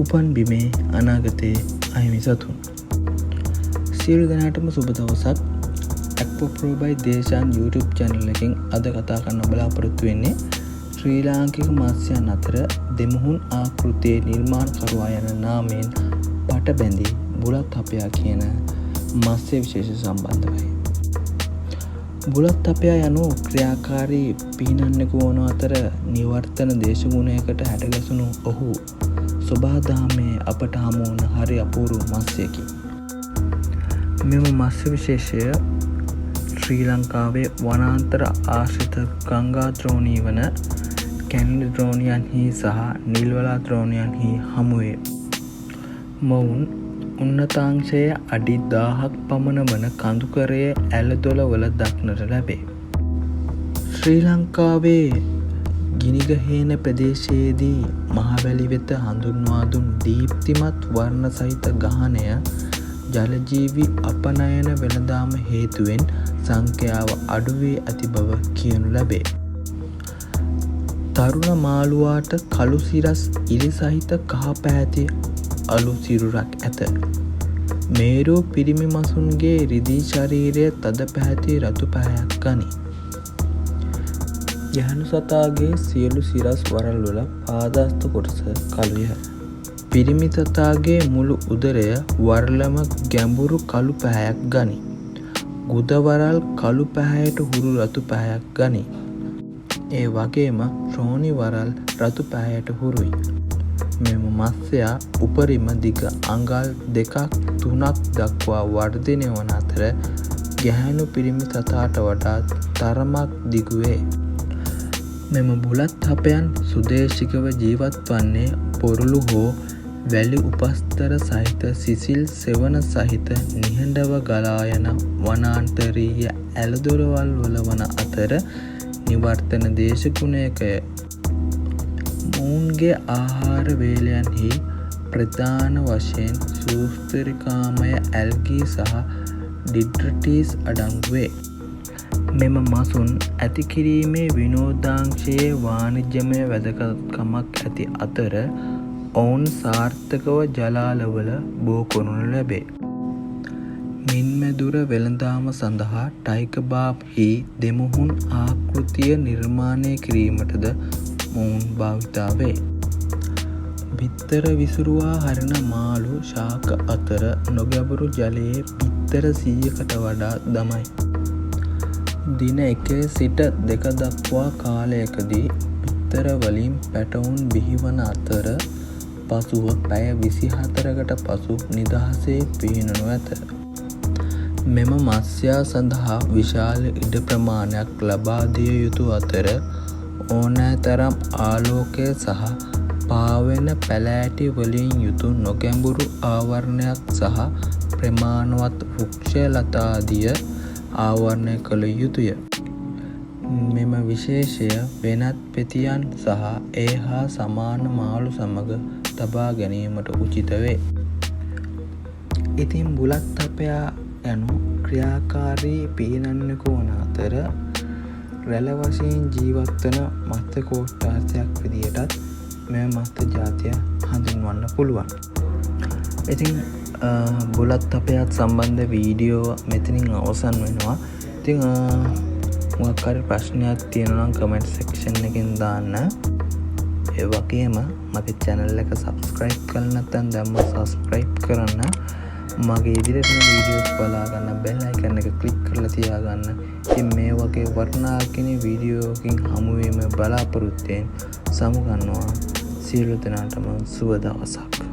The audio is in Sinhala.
උපන් බිමේ අනාගතයේ අහිමි සතුන්. සියලු දෙනාටම සුබ දවසක්. Aqua Pro by Deshan YouTube channel එකෙන් අද කතා කරන්න බලාපොරොත්තු වෙන්නේ ශ්‍රී ලාංකික මත්ස්‍යයන් අතර දෙමුහුන් ආකෘතියේ නිර්මාණකරුවා යන නාමයෙන් පට බැඳී බුලත් හපයා කියන මත්ස්‍ය විශේෂ සම්බන්ධවයි. බුලත් හපයා යනු ක්‍රියාකාරී පීනන්නෙකු වන අතර නිවර්තන දේශගුණයකට හැඩගැසුණු ඔහු සොබාදහමේ අපට හමු වන හරි අපූර්ව මත්ස්‍යයකි. මෙම මත්ස්‍ය විශේෂය ශ්‍රී ලංකාවේ වනාන්තර ආශ්‍රිත ගංගා ද්‍රෝණී වන කැනලි ද්‍රෝණියන්හි සහ නිල්වලා ද්‍රෝණියන්හි හමුවේ. මොවුන් උන්නතාංශය අඩි 1000ක් පමණ වන කඳුකරයේ ඇලදොලවල දක්නට ලැබේ. ශ්‍රී ලංකාවේ ගිනිගහේන ප්‍රදේශයේදී මහවැලි වෙත හඳුන්වා දුන් දීප්තිමත් වර්ණ සහිත ගහනය ජලජීවී අපනයන වෙළඳාම හේතුවෙන් සංඛ්‍යාව අඩු වී ඇති බව කියනු ලැබේ. තරුණ මාළුවාට කළු සිරස් ඉරි සහිත කහ පැහැති අළු සිරුරක් ඇත. මේරූ පිරිමි මසුන්ගේ රිදී ශරීරය තද පැහැති රතු පැහැයක් ගනී. ගැහැණු සතාගේ සියලු සිරස් වරල්වල පාදහස්ත කොටස කළුය. පිරිමි සතාගේ මුළු උදරය වරලම ගැඹුරු කළු පැහැයක් ගනී. ගුද වරල් කළු පැහැයට හුරු රතු පැහැයක් ගනී. ඒ වගේම ශ්‍රෝණි වරල් රතු පැහැයට හුරුයි. මෙම මත්ස්‍යයා උපරිම දිග අඟල් 2ක් 3ක් දක්වා වර්ධනය වන අතර ගැහැණු පිරිමි සතාට වඩා තරමක් දිගු වේ. මෙම බුලත් හපයන් සුදේශිකව ජීවත් වන්නේ පොරොළු හෝ වැලි උපස්තර සහිත සිසිල් සෙවණ සහිත නිහඬව ගලා යන වනාන්තරීය ඇල දොරවල් වල වන අතර නිවර්තන දේශගුණයකය. මොවුන්ගේ ආහාර වේලයන්හි ප්‍රධාන වශයෙන් සූස්තරිකාමය ඇල්ගී සහ ඩිට්‍රිටස් අඩංගු වේ. මෙම මසුන් ඇති කිරීමේ විනෝදාංශයේ වාණිජමය වැදගත්කමක් ඇති අතර ඔවුන් සාර්ථකව ජලාලවල බෝ කරනු ලැබේ. මින් මැදුර වෙළඳාම සඳහා ටයිගර් බාබ් හි දෙමුහුන් ආකෘතිය නිර්මාණය කිරීමටද මොවුන් භාවිතා වේ. බිත්තර විසුරුවා හරින මාළු ශාක අතර නොගැඹුරු ජලයේ බිත්තර 100කට වඩා දමයි. දින 1 සිට 2 දක්වා කාලයකදී බිත්තර වලින් පැටවුන් බිහිවන අතර පසුව පැය 24කට පසු නිදහසේ පිහිනනු ඇත. මෙම මත්ස්‍යයා සඳහා විශාල ඉඩ ප්‍රමාණයක් ලබා දිය යුතු අතර ඕනෑ තරම් ආලෝකය සහ පාවෙන පැළෑටි වලින් යුතු නොගැඹුරු ආවරණයක් සහ ප්‍රමාණවත් වෘක්ෂ ලතාදිය ආවරණය කළ යුතුය. මෙම විශේෂය වෙනත් පෙතියන් සහ ඒ හා සමාන මාළු සමඟ තබා ගැනීමට උචිත වේ. ඉතින් බුලත් හපයා යනු ක්‍රියාකාරී පීනන්නෙකු වන අතර රැළ වශයෙන් ජීවත් වන මත්ස්‍ය කොට්ඨාසයක් විදියටත් මෙම මත්ස්‍ය ජාතිය හඳුන්වන්න පුළුවන්. ඉතින් බුලත් හපයාත් සම්බන්ධ වීඩියෝ මෙතනින් අවසන් වෙනවා. ඉතින් මොකක් හරි ප්‍රශ්නයක් තියෙනවා නම් කමෙන්ට් සෙක්ෂන් එකෙන් දාන්න. ඒ වගේම මගේ චැනල් එක සබ්ස්ක්‍රයිබ් කරලා නැත්නම් දැන්ම සබ්ස්ක්‍රයිබ් කරන්න. මගේ ඉදිරියට එන වීඩියෝස් බලා ගන්න බෙල් අයිකන් එක ක්ලික් කරලා තියාගන්න. ඉතින් මේ වගේ වටිනා වීඩියෝකින් හමු වීම බලාපොරොත්තුවෙන් සමුගන්නවා. සියලු දෙනාටම සුබ දවසක්.